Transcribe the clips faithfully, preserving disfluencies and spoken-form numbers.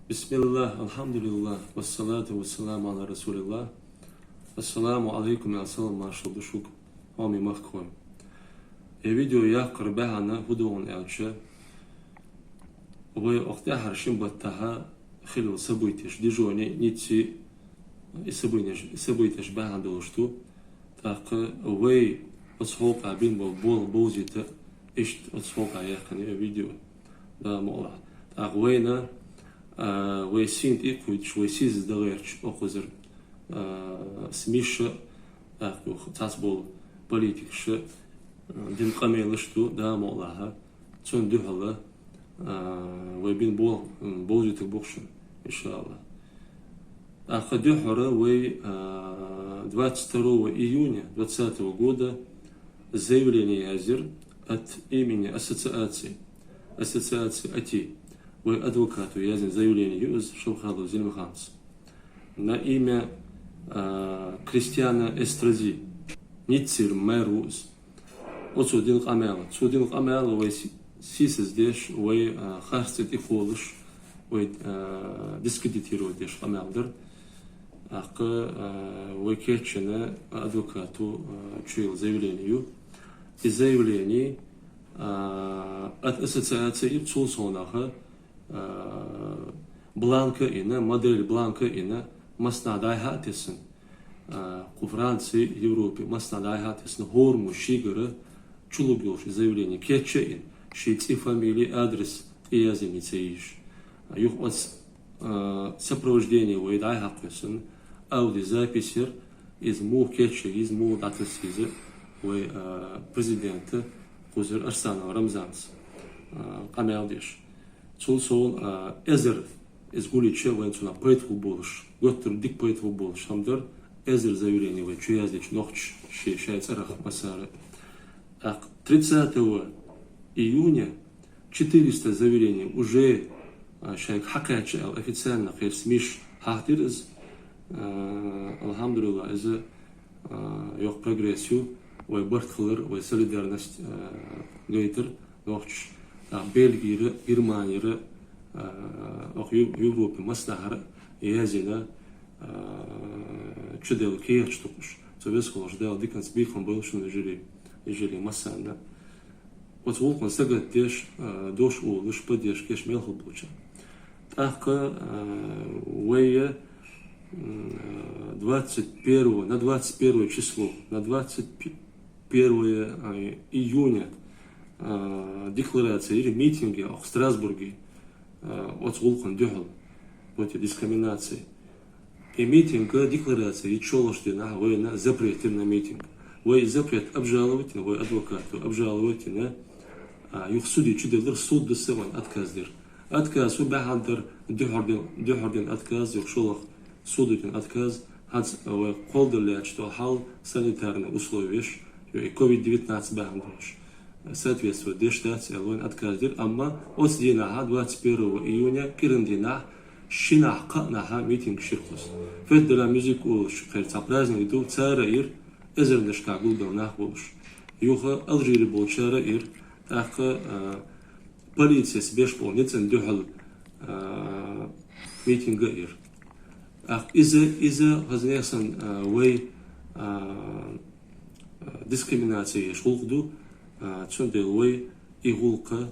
بسم الله، الحمد لله، والصلاة والسلام على رسول الله. السلام عليكم, я салам маршал ду шуга, хьоме махкахой. Э видео яккхара бахьана фу да аьлча, вай укх тӀехьара шин баттахьа хилла событеш, Дижоне, Ницце, и событеш, и событеш бахьана долаш ду. ТӀаккха вай оцу хьокъехь бина болу болх бовзийта, иштта оцу хьокъехь яьккхина и видео. Да, мукъалахь. ТӀаккха вайна, а, вай сийна тӀе а кхуьйтуш, вай сийсаза дан гӀерташ, оцу кхузара, а, СМИ-ша, тӀаккха юха цхьацца болу политикаша, а, дина къамелаш ду, да, мукъалахь. Цунна дуьхьала, а, вай бина болх, м, бовзуьйтург бу-кх шуна, иншааллахӀ. ТӀаккха дуьххьара вай, а, двадцать второго июня двадцатого года заявление язйира от имени ассоциации, ассоциации АТИ. Вай адвокато язйина заявление ю иза Шовхалов Зелимханца. На имя, а, Кристиана Эстрази. Ниццера мэр ву иза. Оцо дина къамел. Цо дина къамел вай си-, сийсаздеш, вай, а, харц цӀе тӀе кхоллаш, вай, а, дискредитировать деш къамел дара. ТӀаккха, а, вай кечйина адвокато, а, чуйилла заявление ю. И заявление, а, от ассоциации, цул совнаха, а, бланка йина, модель бланка йина, массанхьа дӀай-хьа а тесна, а, кху Франци, Европе, массанхьа дӀай-хьа а тесна, хӀораммо шийгара чулуг йолуш и заявление кечйина, шен цӀе, фамили, адрес тӀеязйина ца йийш. Юха оцу, а, сопровождение вай дӀай-хьа кхоьссина, аудиозапись яра, иза муха кечйийна, иза муха дӀатасийна, вай, а, президента кхузара Арсанов Рамзанца, а, къамел деш. Цул совна, а, эзар, иза гулича вайн цунах пайда хӀу болуш, готтар дика пайда хӀу болуш хӀама дара, эзар заявление вай чу яздича нохчаша шайн цӀарах массара. ТӀаккха тридцатого июня четыреста заявление уже, а, шайга хьакхаьчча аьлла официально кхерча СМИ-ш хьахтира иза. А, алхьамдулиллахӀ, иза а, йоккха прогресс ю, вай барт хилар, вай солидарность, а, гайтар нохчаша. ТӀаккха Бельгера, Германера, а, оха Ю-, Европе массанхьара язйина, а, чуделла кехаташ тукхуш. Цу веза волчу Дала диканца бекхам бойла шуна, вежарий, вежарий массарна. Оцу гӀуллакхана сагатдеш, а, дош олуш, поддержка еш мел хилла болчарна. ТӀаккха, а, вай, м, двадцать первого, на двадцать первое число, на двадцать первое, а, июня, а, декларация или митинг я оха Страсбурге, а, оцу гӀуллакхана дуьхьал, против дискриминации. И митинга декларация йича шолгӀачу дийнахь вайна запрет йира на митинг. Вай и запрет обжаловать йина, вай адвокато обжаловать йина, а, юха суде чу делира, суд даса вайн отказ дира. Отказ хӀун бахьана дара, дуьххьара дина, дуьххьара дина отказ, юха шолгӀа суд дина отказ, хӀинца вай кхолладала лаьтташ долу хьал, санитарный условиеш, и ковид девятнадцать бахьана долуш соответствовать деш дац аьлла, вайн отказ дира, амма оцу дийнахьа, двадцать первого июня, кӀиран дийнахь, шинахь, кхаънахьа митинг йира кхуза. Fête de la musique олуш кхеран цхьа праздник ду, цара а йира, эзарнашкахь гулбелла нах болуш. Юха Алжире болчара а йира, тӀаккха, а, полицис беш болу ницкъана дуьхьал, а, митинг а йира. ТӀаккха иза, иза хаза нехан, а, вай, а, дискриминация еш гӀуллакх ду, а, цундела вай и гӀуллакх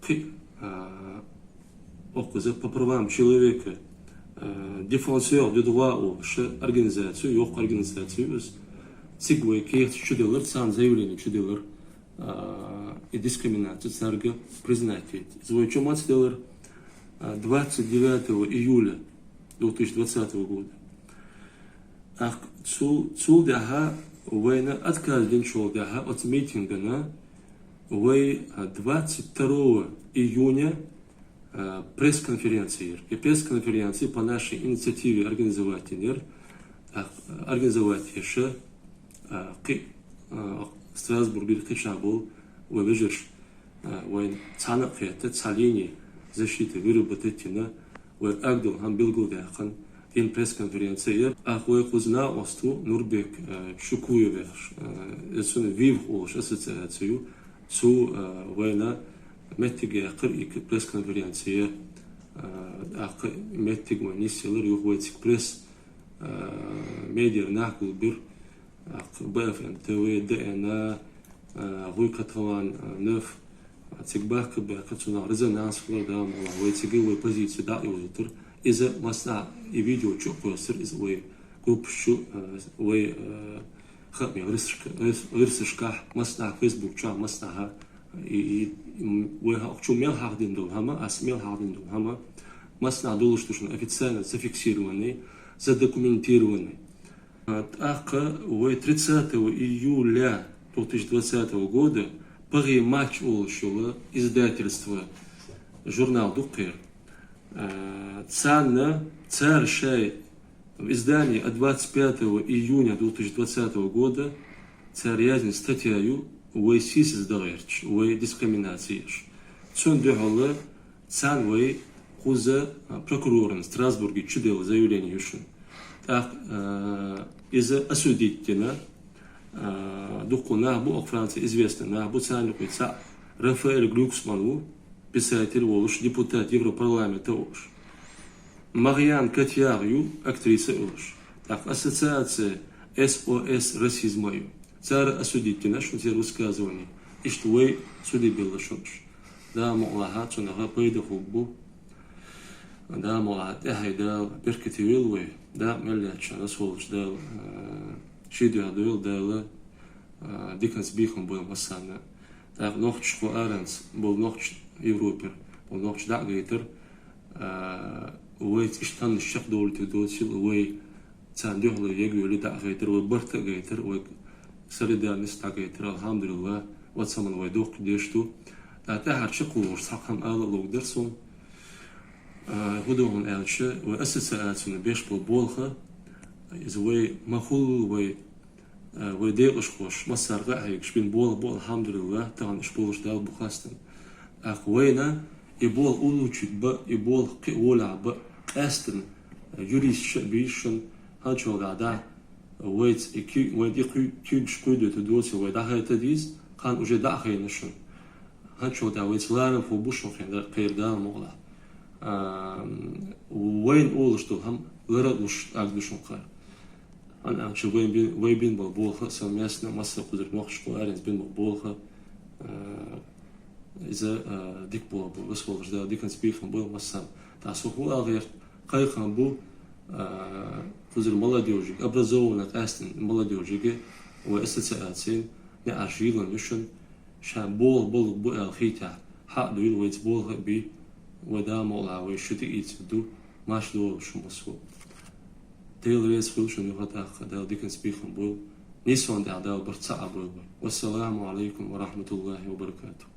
кхин а, а, оха иза по правам человека, а, Défenseurs des droits олуш организацию, йоккха организацию иза. Цига вай кехаташ чу делира, царна заявление чу делира, а, и дискриминацию цаьрга признать дайта. Иза вай чу маца делира, а, двадцать девятого июля две тысячи двадцатого года. ТӀаккха цул, цул тӀаьхьа вайна отказ динчул тӀаьхьа оцу митингана вай, а, двадцать второго июня, а, пресс-конференция йира. И пресс-конференция по нашей инициативе организовать йинера. ТӀаккха организовать еша, а, кхин, а, Страсбургера кхечахь болу вай вежарша, а, вайн цхьаьна а кхетта, цхьа линия защиты выработать йина, вай агдал хӀама билгалдаьккхина, дина пресс-конференция яра. ТӀаккха вай кхуза накъост ву Нурбек, а, Шукуев яхаш, а, иза цуьнан Вивах олуш ассоциаци ю, цо, а, вайна меттиг яьккхира и пресс-конференция, а, ТӀаккха моттиг вай нисъелар, юха вай цига пресс, медиа нах гулбир, тӀаккха Б Ф М Т В, Д Н А, гӀуй кхеталан, НЕФ, цига баьхка-баьхка цунах резонанс хилар, Дала мукъ лахь, вай цига вай позици дӀа а йовзийтар. Иза массанахьа и видео чу а кхоссар, иза вай группаш чу, вай хааман гӀирсашка-, гӀирс-, гӀирсашкахь, массанахьа Facebook чохь, массанахьа, и, и, м, вай хьо-, чу мел хьахдина долу хӀама, ас мел хьахдина долу хӀама, массанахьа долуш ду шуна официально зафиксированный, задокументированный. ТӀаккха вай тридцатого июля две тысячи двадцатого года «Пхи мач» олуш йолу издательство, журнал ду кхера. Царна, цара шайн в издании от двадцать пятого июня две тысячи двадцатого года цара яздина статья ю, вай сийсаз дан гӀерташ, вай дискриминаци еш. Цунна дуьхьал царна вай кхуза прокурорна Страсбурге чуделла заявление ю шуна. ТӀаккха иза осудить дина, дуккха нах бу, оха Франци известный нах бу, царна юкъе цхьаъ Рафаэль Грюксман ву, писатель волуш, депутат Европарламента волуш. Марьян Котиар ю, актриса а йолуш. ТӀаккха ассоциация S O S расизма ю. Цара осудить дина шуна церан высказывание. Иштта вай суде билла шуна уьш. Дала мукъ лахь, цунах пайда хург бу. Дала мукъ лахь, тӀаьхье Дала беркате йойла вай. Дакъа мел лаьттачарна волчу Дала шен дуьхьа дойла, Дала диканца бехам бойла массарна. ТӀаккха нохчашка аранца болу нохчий, Европера болу нохчий дӀа а гайтар, вайца иштта хӀуманаш чекхдовлуьйтур доцийла, вай царна дуьхьал егайойла дӀа а гайтар, вай барт а гайтар, вай солидарность дӀагайтар, алхьамдулиллахӀ, оцу хӀуманна вай доккха деш ду. ТӀаккха тӀаьхьара чекхволуш цхьа хӀума ала а лур дара суна. ХӀун ду хьуна аьлча, вай ассоциацина беш болу болх, иза вай ма-хуьллу вай, вай декъашхоша массара а хьегаш бина болх бу, алхьамдулиллахӀ, тахана уьш болуш Дала бу хастам. ТӀаккха вайна и болх уллучуьнга бан, и болх кхин а волахь бан, къаьстина юристаша а бийшина, хӀанчул дӀа вайца и ки-, вайн и куьйгаш кхуьйдуьйтур доцийла вай дӀахайта деза, кхана уже дӀа а хайна шуна. ХӀанчул дӀа вайца ларам хӀун бу шуна кхера, Дала мукъ лахь. Вайна олуш долу хӀума лара а луш аг ду шуна кхара. ХӀунда аьлча вай бин-, вай бина болу болх а совместно, массо а кхузара нохчашка аранца бина болу болх а, иза дика болу бу, вес волчу Дала диканца бехам бойла массарна. ТӀаккха со хӀун ала гӀерта, кхайкхам бу кхузара молодёжига, образованный къаьстина молодёжига, вай ассоциацин неӀарш йийлина ю шуна, ша болх болу бу аьлла хийтахь, хьакъ дуйла вайца болх а бий, вай Дала мукъ лахь, вай шу тӀеийцар ду, марша догӀийла шу массо а. Дела реза хуьлда шуна юха тӀаккха, Дала диканца бехам бойла, нийсонан тӀехь Дала барт цхьаъ бойла вай. Вассаламу Ӏалайкум ва рахьматуллахӀи ва баракатухӀ.